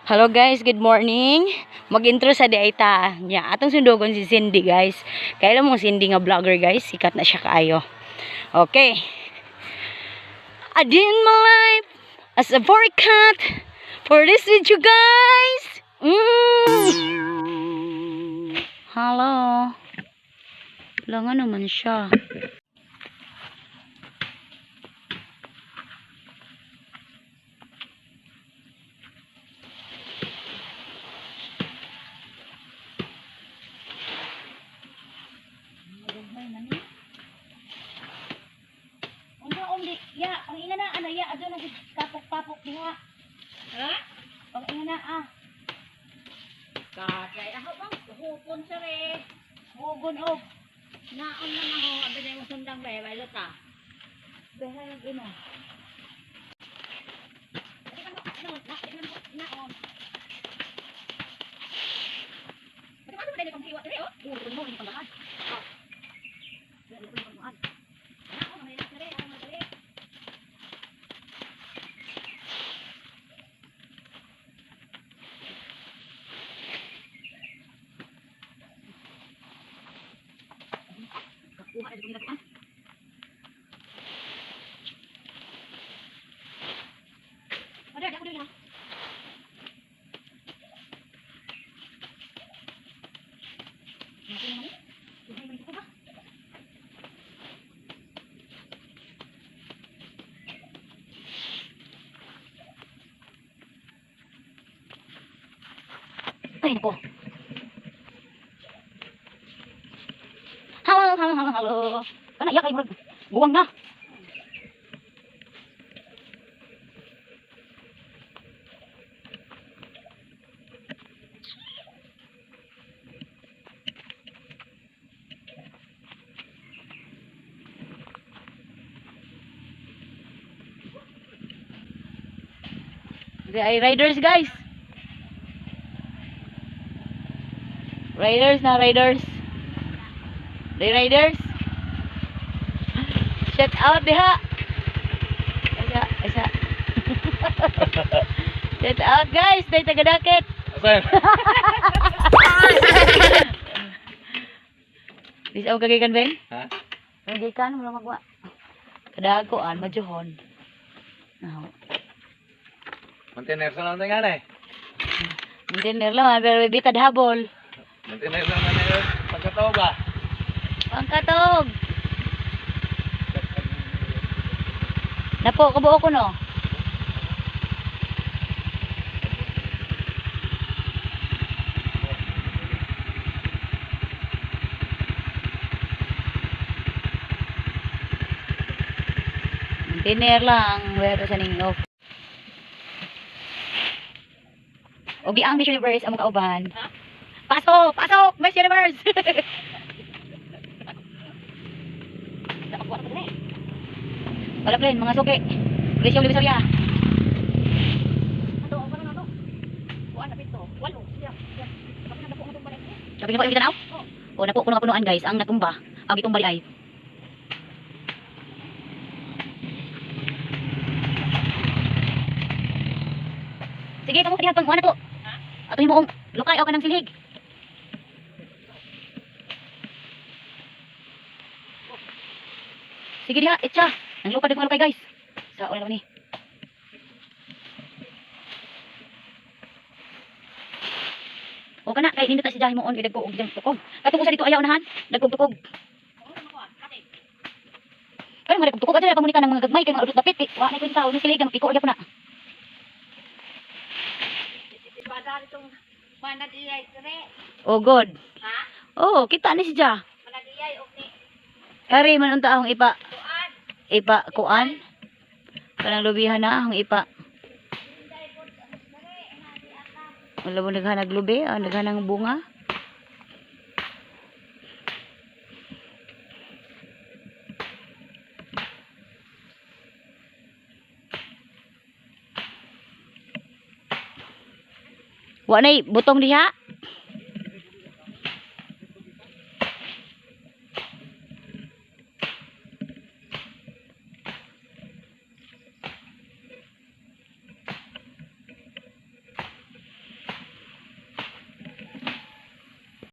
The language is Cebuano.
Hello guys, good morning. Mag-intro sa di ay ta. Nya atong sundugon si Cindy guys. Kailan mo Cindy nga vlogger guys, sikat na siya kaayo. Okay. I did my life as a forecast for this video guys. Hello. Wala nga naman siya. Unsa uli? Ya, ang ina na ana ya adto na kapok-papok diha. Ha? Ang ina na ah. Kay ako bang hupon sa re. Hugon og Naon man ako, abi na yung sundang ba, may luta. Behayag ina. Ay, nako. Hello, hello, hello, hello. Kana iya kay murag buwang na. Di ay riders guys. Riders na riders. Di riders. Shout out diha. Isa, isa. Shout out guys, day taga dakit. Asan? Dis aw kagikan Ben? Ha? Kagikan mo magwa. Kadagoan majuhon. No. Maintainer sa lang nga na eh. Maintainer lang pero bitad habol. Maintainer lang na yun. Pagkatao ba? Pangkatog. Napo, kabuo ko no. Tiner lang, wero sa ninyo. Og di ang Miss Universe ang kauban. Pasok! Pasok! Miss Universe! Wala plan, mga suki. Presyo Divisoria. Sabi na po yung tanaw? O, napo ko nga punuan guys, ang natumba. Ang gitumba di ay. Sige, kamo kadiha pang na to. Ato himo lukay o kanang silhig. Sige diha, itcha. Nang lupad mga lukay guys. Sa una ni. O kana kay nindot na si Jahi moon kay dagko og tukog. Katong usa dito ayaw unahan, dagkog tukog. Kay mga dagkog tukog adto na pamunika ng mga gagmay kay mga udot dapit kay wa na kwenta ni sila piko gyapon na. Bada itong managiyay tre. Oh god. Ha? Oh, kita ni si Ja. Managiyay og ni Kari man unta akong ipa tuan. Ipa kuan. Kanang lubihan na akong ipa. Wala mo naghanag lubi, ah, naghanang bunga. Wa nay butong diha.